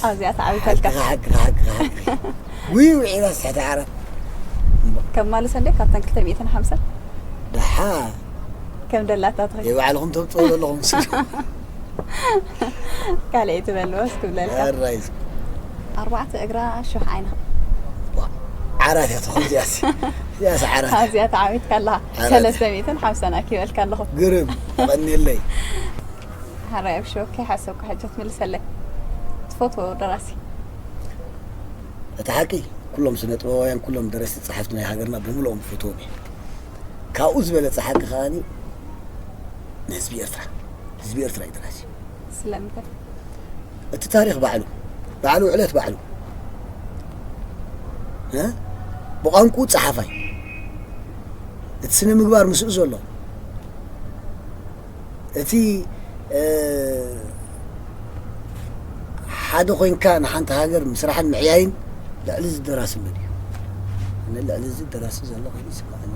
ኣብዚኣ ተዓቢተልካ። ሓቂ ሓቂ ሓቂ ሓቂ። ውይ ውዒላ ትሕቲ ዓራት። ከማልሰ እንደ ካብተን ክልተ ሚእትን ሓምሳን ደሓ ከም ደላታ ትኸይድ። የባዕልኹም ተብፅዎ ዘለኹም ሲ ካልኣይ ትበልዎ እስኪ ብለልካ። ኣራይ ኣርባዕተ እግራ ሹሕ ዓይና። ዓራት እያ ትኾን እዚኣሲ። እዚኣሲ ዓራት። ኣብዚኣ ተዓቢትካ ኣለኻ። ዓራት። ሰለስተ ሚእትን ሓምሳን ኣኪበልካ ኣለኹ። ግርም ተቐኒለይ። ሓራይ ኣብ ሸወከ ሓሰብካ ሕጂ ትምልሰለይ። ትፈትዎ ደራሲ? እቲ ሓቂ ኩሎም ስነ ጥበባውያን ኩሎም ደረስቲ ጸሓፍቲ ናይ ሃገርና ብምልኦም ዝፈትዎም እየ። ካብኡ ዝበለጸ ሓቂ ከዓኒ ንህዝቢ ኤርትራ ህዝቢ ኤርትራ እዩ ደራሲ። ስለምንታይ? እቲ ታሪኽ ባዕሉ ባዕሉ ዕለት ባዕሉ እ? ብቋንቁ ጸሓፋይ እቲ ስነ ምግባር ምስኡ ዘሎ እቲ እ፣ ሓደ ኮይንካ ንሓንቲ ሃገር ምስራሕን ምዕያይን ልዕሊ እዚ ደራሲ ኣሎ ድዩ? ኣነ ልዕሊ እዚ ደራሲ ዘሎ ኮይኑ ይስምዓኒ።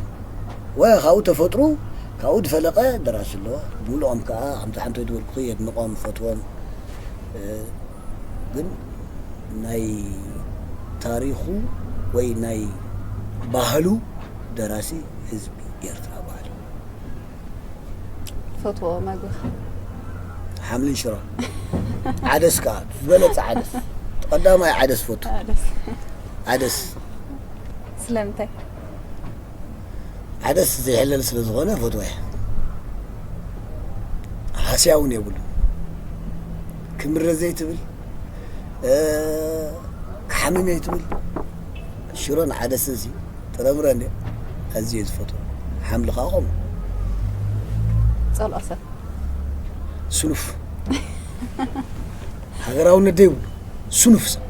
ወ ካብኡ ተፈጥሩ ካብኡ ዝፈለቀ ደራሲ ኣለዎ። ብምልኦም ከዓ ከምቲ ሓንቶይ ዝበልኩ የድንቆም፣ ፈትዎም። እ፣ ግን ናይ ታሪኹ ወይ ናይ ባህሉ ደራሲ ህዝቢ ኤርትራ ባህሊ። ፈትዎ መግብኻ? ሓምልን ሽሮ። ዓደስ ከዓ ዝበለጸ ዓደስ። ቀዳማይ ዓደስ ፈቱ። ዓደስ። ዓደስ ስለምንታይ? ዓደስ ዘይሕለል ስለ ዝኾነ ፈትወ። ሃስያ እውን የብሉ። ክምረ ዘይትብል እ፣ ክሓምም እየ ትብል ሽሮን ዓደስን ሲ ጥረምረ እንደ ኣዝየ ዝፈትዎ። ሓምሊ ከዓ ከምኡ። ጸልኦ ሰብ። ስኑፍ ሃገራውነት ዘይብሉ ስኑፍ ሰብ።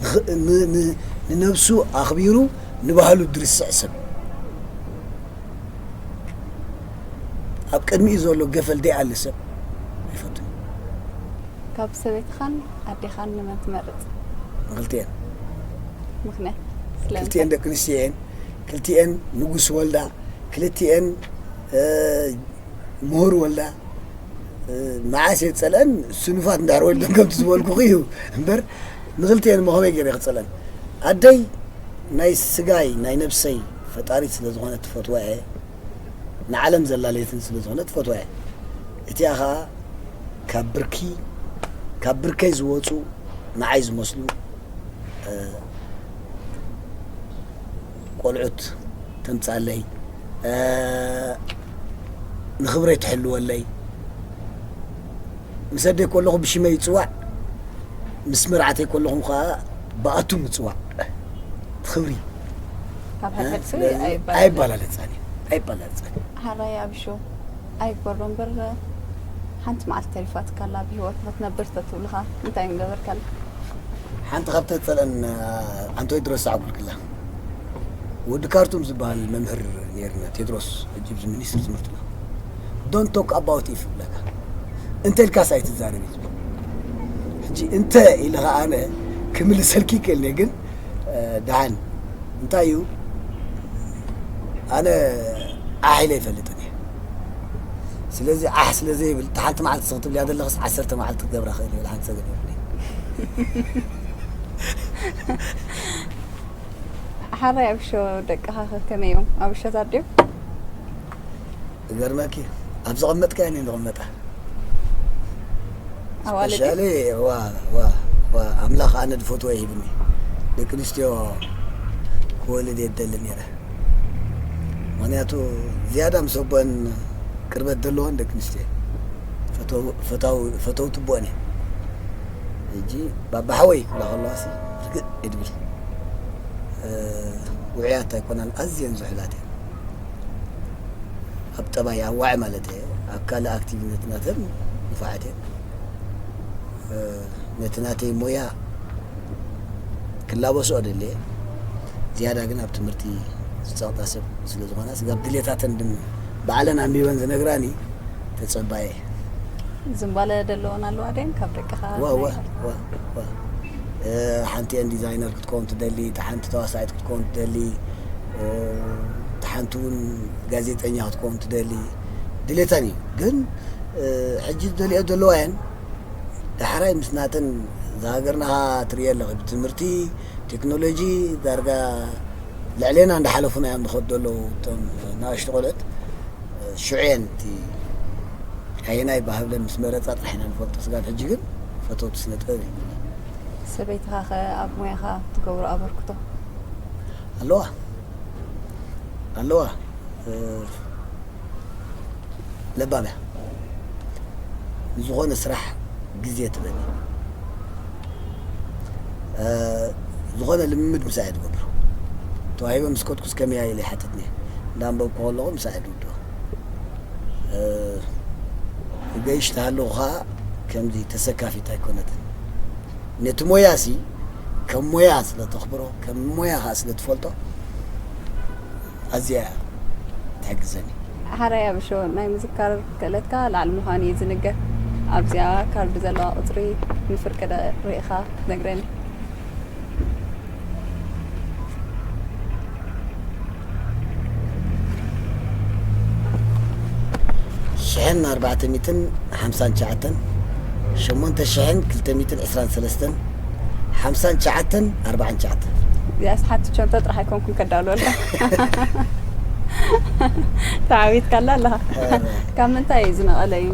ንኽ- ን- ን- ንነብሱ ኣኽቢሩ ንባህሉ ድርስዕ ሰብ። ኣብ ቅድሚኡ ዘሎ ገፈል ደይኣሊ ሰብ ኣይፈቱን። ካብ ሰበይትኻን ኣዴኻን ንመን ትመርጽ? ንክልቲኤን ምኽንያት? ስለምንታይ? ክልቲኤን ደቂ ኣንስትዮ እየን። ክልቲኤን ንጉስ ወልዳ፣ ክልቲኤን እ፣ ምሁር ወልዳ። መዓስ እየ ዝጸልአን? ስኑፋት እንድሕር ወሊዶም ከምቲ ዝበልኩኺ እዩ እምበር፣ ንኽልቲኤን እሞ ከመይ ገይረ ክጸልአን? ኣደይ ናይ ስጋይ ናይ ነብሰይ ፈጣሪት ስለ ዝኾነት ትፈትዋ እየ። ንዓለም ዘላለየትን ስለ ዝኾነት ትፈትዋ እየ። እቲኣ ኸኣ ካብ ብርኪ ካብ ብርከይ ዝወጹ ንዓይ ዝመስሉ እ፣ ቆልዑት ተምጽኣለይ፣ እ፣ ንኽብረይ ትሕልወለይ። ምስ ኣደይ ከለኹ ብሽመይ ይጽዋዕ፣ ምስ መርዓተይ ከለኹም ከኣ ብኣቱም ይጽዋዕ። እቲ ክብሪ ካብ ሕድሕድ ሰብ ስለዚ ኣይባላለን። ኣይባላለጻን እዩ። ኣይባላለጻን እዩ። ሓራይ ኣብሾ ኣይግበሮ እምበር ሓንቲ መዓልቲ ተሪፋትካ ኣላ ብህይወት ክትነብር ተትብልኻ እንታይ ምገበርካላ? ሓንቲ ካብ ተጸልአን ኣንቶይ ድረስ ኣዕጉልክላ ወዲ ካርቱም ዝበሃል መምህር ነይርና ቴድሮስ ሕጂ ብዚ ሚኒስትር ትምህርቲ ነው። Don't talk about if ይብለካ። እንተ ኢልካስ ኣይትዛረብ እዩ ዝብል። ሕጂ እንተ ኢለ ኸዓ ኣነ ክምልሰልኪ ይክእል እየ፣ ግን እ፣ ደሓን እንታይ እዩ? ኣነ ዓሕ ኢለ ኣይፈልጥን እየ። ስለዚ ዓሕ ስለ ዘይብል፣ እታ ሓንቲ መዓልቲ ክትብልያ ዘለኽስ ዓሰርተ መዓልቲ ክገብራ ክእል ይብል ሓንቲ ሰገድ ይብል። ሓራይ ኣብሾ ደቅኻ ከ ከመይ እዮም? ኣብሾታት ድዮም? እገርመኪ፣ ኣብ ዘቐመጥካዮ እየ ዝቕመጣ። ኣዋልድ ስፔሻሊ ዋ ዋ ዋ ኣምላኽ ኣነ ዝፈትዎ ይሂብኒ። ደቂ ኣንስትዮ ክወልድ እየ ዝደሊ ነይረ። ምኽንያቱ ዝያዳ ምስ ኣቦአን ቅርበት ዘለወን ደቂ ኣንስትዮ እየን። ፈተው- ፈታው- ፈተውቲ ኣቦአን እየን። ሕጂ ባባ ሓወይ ክብላ ከለዋሲ ርግእ እየ ዝብል። እ፣ ውዑያት ኣይኮናን፣ ኣዝየን ዝሑላት እየን። ኣብ ጠባይ፣ ኣብ ዋዒ ማለት እየ፣ ኣብ ካልእ ኣክቲቪቲ ናተን ንፉዓት እየን። እ፣ ነቲ ናተይ ሞያ ክላበስኦ ደልየ፣ ዝያዳ ግን ኣብ ትምህርቲ ዝጸቕጣ ሰብ ስለ ዝኾና፣ ስጋብ ድሌታተን ድም-፣ ባዕለን ኣንቢበን ዝነግራኒ ተጸባየ። ዝምባለ ደለዎን ኣለዋ ደን ካብ ደቅኻ ዋ ዋ ናይ- ዋ ዋ። እ፣ ሓንቲ እየን ዲዛይነር ክትከውን ትደሊ፣ እታ ሓንቲ ተዋሳኢት ክትከውን ትደሊ፣ እ፣ እታ ሓንቲ እውን ጋዜጠኛ ክትከውን ትደሊ ድሌተን እዩ። ግን እ፣ ሕጂ ዝደልዮ ዘለዋ እየን ዳሕራይ ምስ ናተን እዛ ሃገርና ትርእዮ ኣለኺ፣ ብትምህርቲ ቴክኖሎጂ ዳርጋ ልዕሌና እንዳሓለፉና እዮም ዝኸዱ ዘለዉ እቶም ንኣሽቱ ቆልዑት። ሽዑ እየን እቲ ኣየናይ ባህብለን ምስ መረፃ ጥራሕ ኢና ንፈልጦ። ስጋብ ሕጂ ግን ፈተውቲ ስነ ጥበብ እዩ። ሰበይትኻ ኸ ኣብ ሞያኻ ትገብሮ ኣበርክቶ? ኣለዋ ኣለዋ። እ፣ ለባም እያ። ንዝኾነ ስራሕ ግዜ ትበኒ። እ፣ ዝኾነ ልምምድ ምሳይ እየ ዝገብሮ። ተዋሂበ ምስ ከድኩስ ከመይ እያ ኢለ ይሓተትኒ። እንዳንበብኩ ከለኹ ምሳይ እየ ዝውድኦ። እ፣ ገይሽ ተሃለኹ ኸዓ ከምዚ ተሰካፊት ኣይኮነትን። ነቲ ሞያሲ ከም ሞያ ስለ ተኽብሮ፣ ከም ሞያ ኸዓ ስለ ትፈልጦ፣ ኣዝያ እያ ትሕግዘኒ። ሓራይ ኣብሾ ናይ ምዝካር ክእለትካ ላዕሊ ምዃኑ እዩ ዝንገር። ኣብዚኣ ካርድ ዘለዋ ቁጽሪ ንፍርቂ ዶ ርኢኻ ክትነግረኒ? ሽሕን ኣርባዕተ ሚእትን ሓምሳን ትሽዓተን፣ ሸሞንተ ሽሕን ክልተ ሚእትን ዕስራን ሰለስተን፣ ሓምሳን ትሽዓተን ኣርባዓን ትሽዓተን። እዚኣስ ሓትቸንቶ ጥራሕ ኣይኮንኩን ከዳልወልካ። ተዓዊትካላ ኣለኻ። ካብ ምንታይ እዩ ዝነቐለ እዩ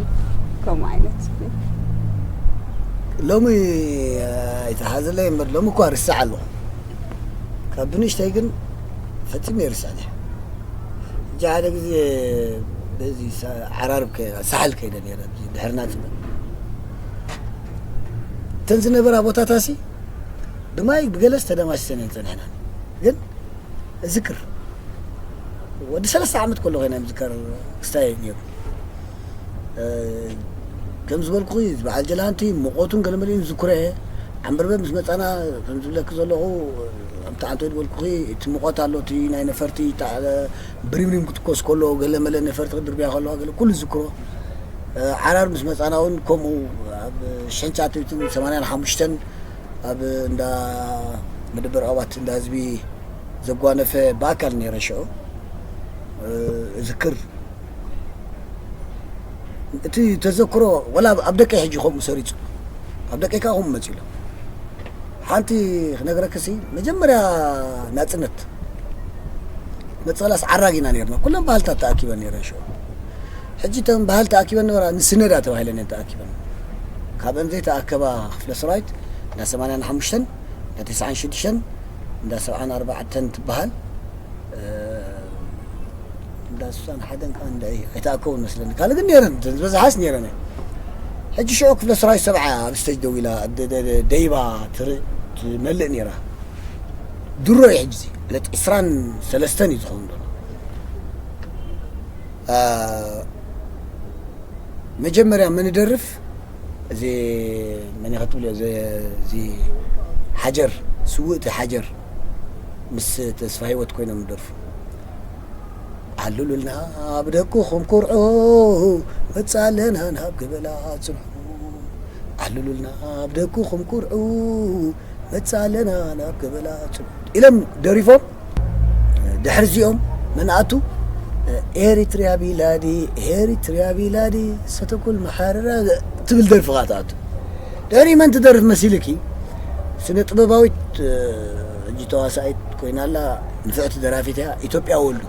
ከምኡ ዓይነት? ሎሚ ኣይተሓዘለይ እምበር ሎሚ እኳ ርስዕ ኣለኹ። ካብ ብንእሽተይ ግን ፈጺመ ይርስዕ እየ። ሕጂ ሓደ ግዜ በዚ ሳ- ዓራርብ ከ- ሳሕል ከይደ ነይረ፣ ኣብዚ ድሕሪ ናጽነት። እተን ዝነበራ ቦታታሲ ብማይ ብገለስ ተደማሲሰን እየን ጸኒሐናን። ግን እዝክር፣ ወዲ ሰለስተ ዓመት ከለኹ እየ ናይ ምዝካር ክስታይ ነይሩ። እ፣ ከም ዝበልኩኺ፣ በዓል ጀላንቲ፣ ሙቐቱን ገለመለኡን ዝዝክሮ እየ። ዓምበርበ ምስ መጻና፣ ከም ዝብለኪ ዘለኹ፣ ኣብቲ ዓንቶ ዝበልኩኺ፣ እቲ ሙቐት ኣሎ፣ እቲ ናይ ነፈርቲ፣ እታ፣ ብሪምሪም ክትኮስ ከሎ፣ ገለመለ ነፈርቲ ክድርብያ ከለዋ፣ ገለ ኩሉ ዝዝክሮ። እ፣ ዓራር ምስ መጻና እውን ከምኡ፣ ኣብ ሽሕን ትሽዓተ ሚእትን ሰማንያን ሓሙሽተን ኣብ እንዳ መደበር ኣባት እንዳ ህዝቢ ዘጓነፈ ብኣካል ነይረ ሽዑ፣ እ፣ እዝክር። እቲ ተዘክሮ፣ ወላ ኣብ ደቀይ ሕጂ ከምኡ ሰሪጹ። ኣብ ደቀይ ከኣ ከምኡ መጺኡ ኣሎ። ሓንቲ ክነግረክሲ፣ መጀመርያ ናጽነት መጽላስ ዓራጊና ነርና። ኩለን ባህልታት ተኣኪበን ነይረን ሽዑ። ሕጂ እተን ባህል ተኣኪበን ነበራ፣ ንስነዳ ተባሂለን እየን ተኣኪበን። ካብአን ዘይተኣከባ ክፍለ ሰራዊት፣ እንዳ ሰማንያን ሓሙሽተን፣ እንዳ ተስዓን ሽዱሽተን፣ እንዳ ሰብዓን ኣርባዕተን ትበሃል። እ፣ እንዳ ስሳን ሓደን ከኣ እንዳ ኣይተኣከቡን መስለኒ። ካልእ ግን ነይረን፣ ዝበዝሓስ ነይረን እየን። ሕጂ ሽዑ ክፍለ ሰራዊት ሰብዓ ኣብ ስቴጅ ደው ኢላ፣ ደ-፣ ደ-፣ ደ-፣ ደይባ ትር-፣ ትመልእ ነይራ። ድሮ እዩ ሕጂ፣ ዕለት ዕስራን ሰለስተን እዩ ዝኸውን ዘሎ። እ፣ መጀመርያ መን ይደርፍ? እዚ መን ኢኻ ትብልዮ? እዚ፣ እዚ ሓጀር፣ ስውእቲ ሓጀር ምስ ተስፋ ህይወት ኮይኖም ይደርፉ። "ዓልሉልና ብደቅኹም ኩርዑ፣ መጻለና ናብ ገበላ ጽንሑ። ዓልሉልና ብደቅኹም ኩርዑ፣ መጻለና ናብ ገበላ ጽንሑ" ኢሎም ደሪፎም። ድሕሪ እዚኦም መን ኣቱ? ኤሪትሪያ ቢላዲ፣ ኤሪትሪያ ቢላዲ፣ ሰተኩል መሓረራ ትብል ደርፊ ኸኣ ትኣቱ። ድሕሪ መን ትደርፍ መሲልኪ? ስነ ጥበባዊት፣ እ፣ ሕጂ ተዋሳኢት ኮይና ኣላ፣ ንፍዕቲ ደራፊት እያ፣ ኢትዮጵያ ወልዱ።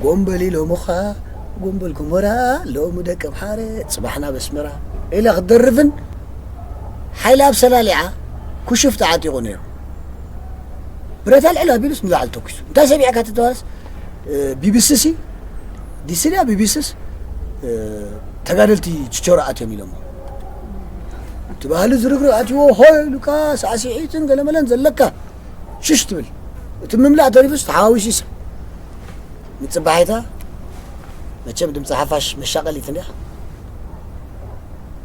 ጎምበል ኢሎምኻ፣ ጎምበል ጎሞራ፣ ሎሚ ደቂ ኣምሓረ፣ ጽባሕና በስመራ ኢላ ክትደርፍን ሓይሊ ኣብ ሰላሊዓ ኩሹፍ ተዓጢቑ ነይሩ። ብረት ኣልዕል ኣቢሉስ ንላዕሊ ተኩሱ። እንታይ ሰሚዕካ ተተባለስ፣ እ፣ ቢቢሲ ሲ፣ ዲሲ ድያ ቢቢሲስ፣ እ፣ ተጋደልቲ ችቾራ ኣትዮም ኢሎሞ። እቲ ባህሊ ዝርግርግ ኣትይዎ፣ ሆይ ኢሉካ ሳዕስዒትን ገለመለን ዘለካ ሽሽ ትብል። እቲ ምምላእ ተሪፉስ ተሓዋዊሱ ይስዕ። ምጽባሒታ መቸም ድምጺ ሓፋሽ መሻቐሊት እንድያ።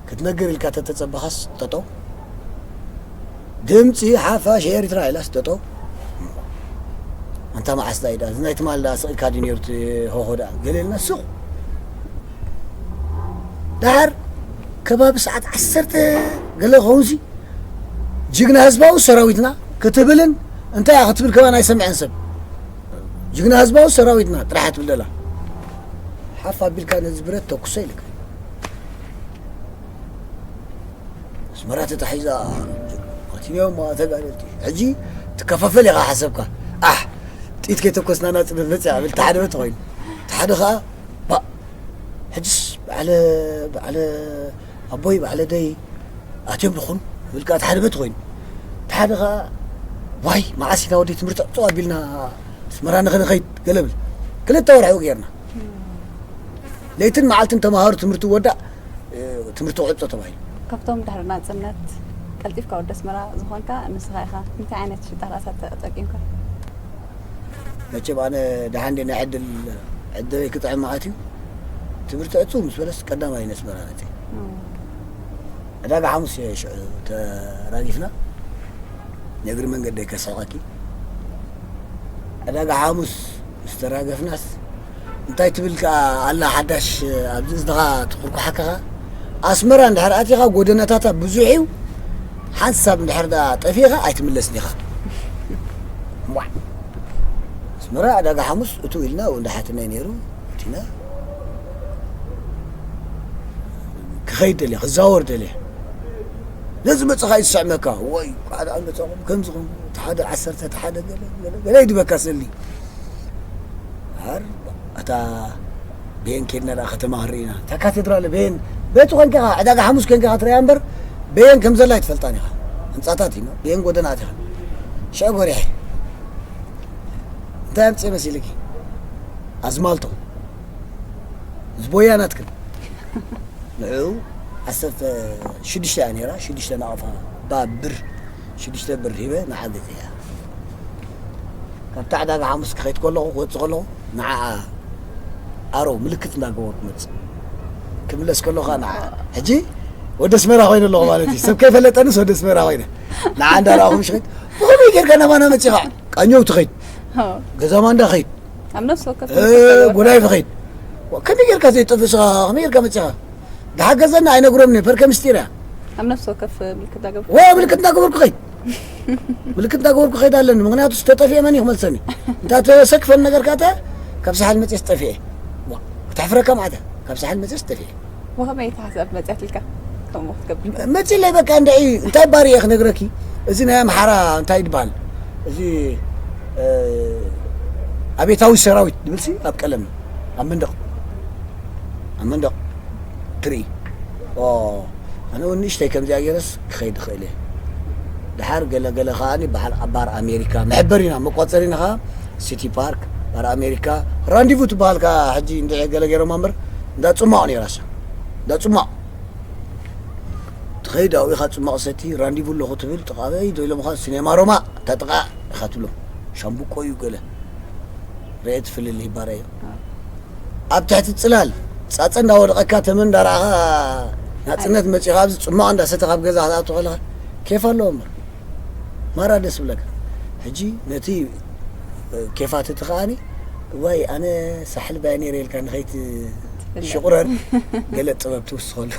ክትነግር ኢልካ ተተጸበኻስ ጠጠው። ድምጺ ሓፋሽ ኤርትራ ኢላስ ጠጠው። ኣንታ መዓስ ዳይ ዳ፣ እዚ ናይ ትማል ዳ ስቕ ኢልካ ድዩ ነይሩ እቲ ሆሆ ዳ? ገለ ኢልና ሱቕ። ደሓር ከባቢ ሰዓት ዓሰርተ ገለ ክኸውንሲ ጅግና ህዝባዊ ሰራዊትና ክትብልን እንታይ እያ ክትብል ከማን ኣይሰምዐን ሰብ። ጅግና ህዝባዊ ሰራዊትና ጥራሕ ትብል ደላ። ሓፍ ኣቢልካ ነዚ ብረት ተኩሶ ኢልካ። ኣስመራ ተታሒዛ። ቀቲሎማ ተጋደልቲ። ሕጂ ትከፋፈል ኢኻ ሓሰብካ። ኣሕ፣ ጥይት ከይተኮስና ናጽነት መጽያ ብል። እቲ ሓደ በቲ ኮይኑ። እቲ ሓደ ኸኣ፣ ባእ፣ ሕጅስ ባዕለ፣ ባዕለ ኣቦይ፣ ባዕለ ደይ ኣትዮም ዝኾኑ ብል ከኣ እቲ ሓደ በቲ ኮይኑ። እቲ ሓደ ኸኣ፣ ዋይ፣ መዓስ ኢና ወደይ ትምህርቲ ዕጹ ኣቢልና ኣስመራ ንኽንኸይድ ገለ ብል። ክልተ ወርሒ ጌርና። ለይትን መዓልትን ተምሃሮ ትምህርቲ ወዳእ፣ እ፣ ትምህርቲ ክዕጾ ተባሂሉ። ካብቶም ድሕሪ ናጽነት ቀልጢፍካ ወዲ ኣስመራ ዝኾንካ ንስኻ ኢኻ። እንታይ ዓይነት ሽጣራታት ተጠቂምካ? መቸም ኣነ ደሓን ድየ ናይ ዕድል፣ ዕድለይ ክጥዕም ማለት እዩ። ትምህርቲ ዕጹ ምስ በለስ ቀዳማይ ነስመራ መጽእ። እም። ዕዳጋ ሓሙስ እየ ሽዑ ተራጊፍና። ንእግሪ መንገደይ ከስሕቐኪ። ዕዳጋ ሓሙስ ምስ ተራገፍናስ እንታይ ትብል ከኣ ኣላ ሓዳሽ ኣብዚ እዝንኻ ትኹርኩሓካ ኸኣ፣ ኣስመራ እንድሕር ኣቲኻ ጎደናታታ ብዙሕ እዩ፣ ሓንሳብ እንድሕር ደኣ ጠፊእኻ ኣይትምለስን ኢኻ። እምቧዕ። ኣስመራ ዕዳጋ ሓሙስ እትው ኢልና፣ ኣብኡ እንዳ ሓትናይ ነይሩ፣ ኣቲና። ክኸይድ ደልየ፣ ክዛወር ደልየ። ነዚ መጽኻ እዩ ዝስዕመካ። ወይ፣ ቋዕዳ መጻኹም፣ ከምዚ ኹም፣ እቲ ሓደ ዓሰርተ፣ እቲ ሓደ ገለ፣ ገለ፣ ገለ ይድበካ ሰሊ። ኣር-፣ ኣታ ቤን ኬድና ደኣ ከተማ ክንርኢ ኢና። እታ ካቴድራል ቤን፣ ቤቱ ኮንካ ኢኻ፣ ዕዳጋ ሓሙስ ኮንካ ኢኻ ትርእያ እምበር፣ ቤን ከም ዘላ ኣይትፈልጣን ኢኻ። ህንጻታት ኢና፣ ቤን ጎደናት ኢኻ። ሽዑ ጎሪሐ። እንታይ ኣምጽኤ መሲልኪ? ኣዝማልቶ። ዝቦያ ናትክን። ንዕኡ ዓሰርተ ሽዱሽተ እያ ነይራ፣ ሽዱሽተ ናቕፋ፣ ባ ብር፣ ሽዱሽተ ብር ሂበ ንዓ ገዚአ። ካብታ ዕዳጋ ሓሙስ ክኸይድ ከለኹ፣ ክወጽእ ከለኹ፣ ንዓኣ ኣሮ ምልክት እንዳገበርኩ መጽእ። ክምለስ ከለኹ ኸኣ ንዓ። ሕጂ ወዲ ኣስመራ ኮይነ ኣለኹ ማለት እዩ። ሰብ ከይፈለጠንስ ወዲ ኣስመራ ኮይነ። ንዓ እንዳረኣኹ ምሽ ኸይድ፣ ብኸመይ ጌርካ ናባና መጺኻ? ቃኘው ትኸይድ። ኣዎ። ገዛ ማንዳ ኸይድ። ኣብ ነፍሲ ወከፍ እ፣ ምልክት ተገበርካ። ጎዳይ ትኸይድ። ከመይ ጌርካ ዘይጠፍእ ስኻ? ከመይ ጌርካ መጺኻ? ዝሓገዘና ኣይነግሮምን እየ፣ ፐርከ ምስጢር እያ። ኣብ ነፍሲ ወከፍ ምልክት ዳገብርኩ። ወይ ምልክት እንዳገበርኩ ኸይድ። ምልክት እንዳገበርኩ ኸይድ ኣለኒ። ምኽንያቱ ዝተጠፍኤ መን እዩ ክመልሰኒ? እንታ ተሰክፈን ነገር ካተ ካብ ሳሕል መጽየ ዝጠፍኤ። ዋ፣ ክተሕፍረካ ማዕተ። ኣብ ሳሕል መፅስ ተፊ ብኸመይ ተሓሳብ መፅያትልካ ከምኡ ክትገብር? መፅለይ በቃ እንደ እንታይ ባር እየ ክነግረኪ። እዚ ናይ ኣምሓራ እንታይ ይድበሃል? እዚ ኣቤታዊ ሰራዊት ድብልሲ ኣብ ቀለም ኣብ መንደቕ ኣብ መንደቕ ትርኢ። ኣነ እውን ንእሽተይ ከምዚኣ ገይረስ ክኸይድ ይኽእል እየ። ድሓር ገለገለ ከዓ በዓል ኣባር ኣሜሪካ መሕበሪና መቋፀሪና ከዓ ሲቲ ፓርክ ባር ኣሜሪካ ራንዲቡ ትበሃል ከዓ ሕጂ እንድዒ ገለ ገይሮማ እምበር እንዳ ፅማቕ ነይራሳ እንዳ ፅማቕ ትኸይድ ኣብኡ ኢኻ ፅማቕ ሰቲ ራንዲቡ ኣለኹ ትብል ጥቓበይ ዶ ኢሎምኻ ሲኔማ ሮማ እታ ጥቓ ኢኻ ትብሎም። ሻምብቆ እዩ ገለ ርኤ ትፍልል ይባረ እዩ ኣብ ትሕቲ ፅላል ፃፀ እንዳወደቐካ ተመን እንዳረኣኻ ናፅነት መፂኻ ኣብዚ ፅማቕ እንዳሰተ ካብ ገዛ ክትኣቱ ከለኻ ኬፍ ኣለዎ እምበር ማራ ደስ ብለካ። ሕጂ ነቲ ኬፋት እቲ ከዓኒ ዋይ ኣነ ሳሕል ባያ ነይረ ኢልካ ንኸይት ሽቁረር ገለ ጥበብ ትውስኸሉ።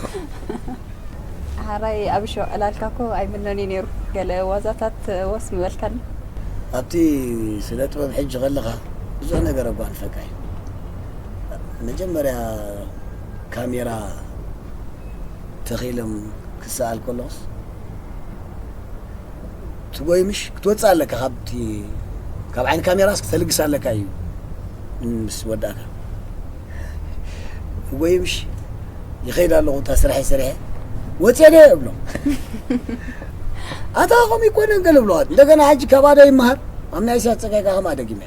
ሓራይ ኣብ ሸው ዕላልካ እኮ ኣይምነን እዩ ነይሩ። ገለ ዋዛታት ወስ ምበልካኒ። ኣብቲ ስነ ጥበብ ሕጂ ከለኻ ብዙሕ ነገር ኣጓንፈካ እዩ። መጀመርያ ካሜራ ተኺሎም ክሰኣል ከለኹስ ትጎይ ምሽ ክትወፅእ ኣለካ ካብቲ ካብ ዓይኒ ካሜራስ ክተልግስ ኣለካ እዩ ምስ ወዳእካ ትጎይ ምሽ ይኸይድ ኣለኹ እታ ስራሕ ይሰርሐ ወፅየ ደ እብሎ ኣታ ከምኡ ይኮነ ገለ ብለዋት እንደገና ሕጂ ካብ ኣደ ይመሃር ኣብ ናይ ስያት ፀጋይ ከዓ ደጊመ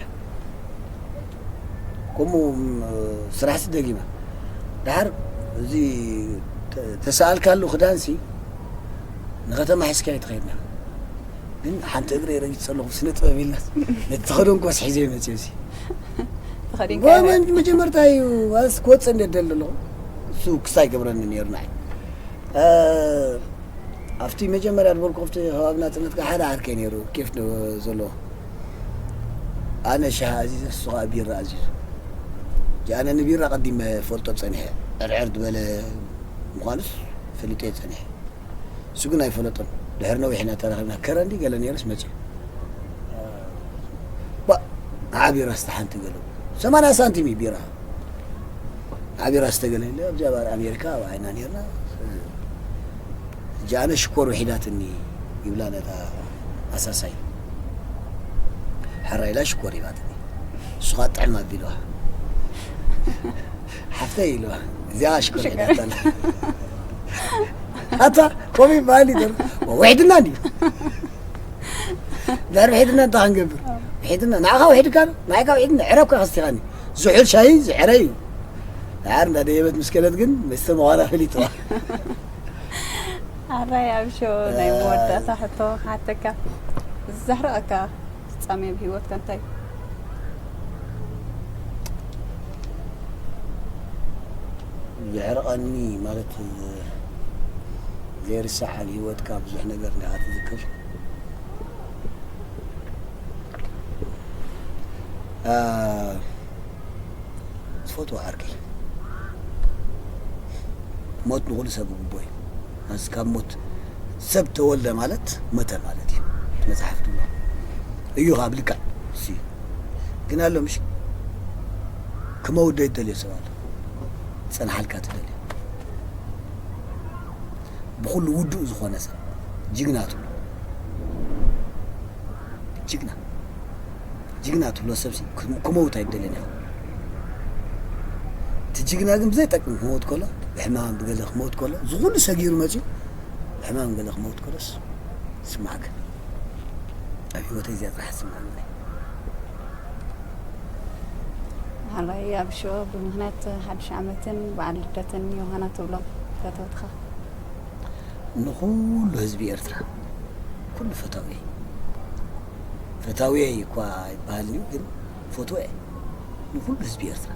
ከምኡ ስራሕሲ ደጊመ ድሓር እዚ ተሰኣልካሉ ክዳንሲ ንኸተማ ሒዝካዮ ትኸይድና ግን ሓንቲ እግረ ረጊፅ ኣለኹ ስነ ጥበብ ኢልናስ ነቲ ተኸደንኩ ሒዘ መፅዮሲ ተኸዲንካ መጀመርታ እዩ ኣስ ክወፅእ እንደ ደል ኣለኹ እሱ ክስታይ ገብረኒ ነይሩ ንዓይ ኣብቲ መጀመርያ ዝበልኩ ኣብቲ ከባቢ ናፅነትካ ሓደ ዓርከይ ነይሩ ኬፍ ዘለዎ ኣነ ሻሃ ኣዚዘ እሱ ከዓ ቢራ ኣዚዙ ኣነ ንቢራ ቀዲመ ፈልጦ ፀኒሐ ዕርዕር ዝበለ ምኳኑስ ፈሊጠ ፀኒሐ እሱ ግን ኣይፈለጦን ድሕሪ ነዊሕ ኢና ተራኺብና ከረ እንዲ ገለ ነይርስ መፅኡ ባ ንዓ ቢራ ስተ ሓንቲ ገለ ሰማንያ ሳንቲም እዩ ቢራ ንዓ ቢራ ስተ ገለ ኢለ ኣብዚኣ ባር ኣሜሪካ ኣብ ዓይና ነርና ሕጂ ኣነ ሽኮር ውሒዳትኒ ይብላ ነታ ኣሳሳይ ሕራ ኢላ ሽኮር ሂባትኒ እሱኻ ጥዕም ኣቢልዋ ሓፍተይ ኢልዋ እዚኣ ሽኮር ሒዳታ ኣላ ኣታ ከምኡ ይበሃል እዩ ውሒድና እንድዩ ድሕሪ ውሒድና እንታይ ክንገብር ውሒድና ንዓኻ ውሒድካ ንዓይካ ውሒድና ዕረብካ ከስቲኻኒ ዝሑል ሻሂ ዝዕረ እዩ ድሓር እንዳደየበት ምስ ከደት ግን መስተ ምዃና ፈሊጥዋ ኣራይ ኣብ ሸው ናይ መወዳእታ ሕቶ ክሓተካ ዘሕርቐካ ፍጻሜ ኣብ ሂወትካ እንታይ ዘሕርቐኒ ማለት ዘይርሳዕ ኣብ ሂወትካ ብዙሕ ነገር እንዲኻ ትዝክር ዝፈትዎ ዓርከይ ሞት ንኹሉ ሰብ ግቦ እዩ። ማለት ካብ ሞት ሰብ ተወልደ ማለት መተ ማለት እዩ። መጽሓፍ ድማ እዩ ካብ ልክዕ እሱ እዩ። ግን ኣሎ ምሽ ክመውት ዘይደልዮ ሰብ ኣሎ። ጸንሓልካ ትደልዮ ብኹሉ ውዱእ ዝኾነ ሰብ ጅግና ትብሎ ጅግና ጅግና ትብሎ ሰብሲ ክመውት ኣይደልን ኢኻ እቲ ጅግና ግን ብዘይጠቅም ክመውት ከሎ ብሕማም ብገለ ክመውት ከሎ ዝኩሉ ሰጊሩ መፅዩ ብሕማም ገለ ክመውት ከሎስ ስማዕከ ኣብ ህይወተይ እዚኣ ጥራሕ ስማዕኒ ሓራይ ኣብ ሸው ብምክንያት ሓድሽ ዓመትን በዓል ልደትን ዮሃና ትብሎም ፈተውትኻ ንኹሉ ህዝቢ ኤርትራ ኩሉ ፈታዊ ፈታዊ እኳ ይበሃል እዩ ግን ፈትወ ንኹሉ ህዝቢ ኤርትራ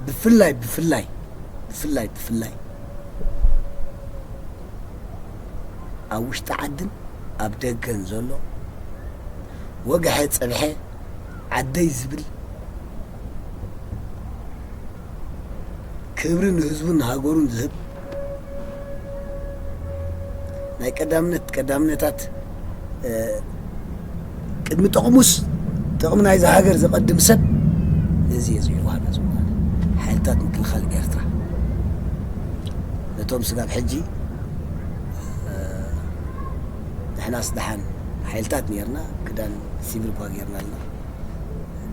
ብፍላይ ብፍላይ ብፍላይ ብፍላይ ኣብ ውሽጢ ዓድን ኣብ ደገን ዘሎ ወግሐ ጸብሐ ዓደይ ዝብል ክብሪ ንህዝቡን ንሃገሩን ዝህብ ናይ ቀዳምነት ቀዳምነታት ቅድሚ ጥቕሙስ ጥቕሚ ናይዚ ሃገር ዘቐድም ሰብ ነዚ እየ ዝሕዋና ዝኾነ ሓይልታት ምክልኻል ኤርትራ እቶም ስጋብ ሕጂ ንሕናስ ደሓን ሓይልታት ነርና፣ ክዳን ሲቪል እኳ ጌርና ኣለና።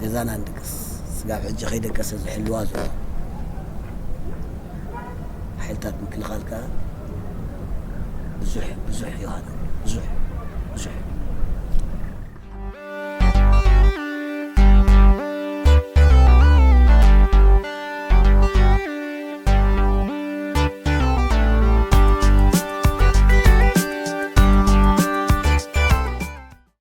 ገዛና ንድቅስ፣ ስጋብ ሕጂ ከይደቀሰ ዝሕልዋ ዘሎ ሓይልታት ምክልኻል ከኣ ብዙሕ ብዙሕ ዮሃና፣ ብዙሕ ብዙሕ።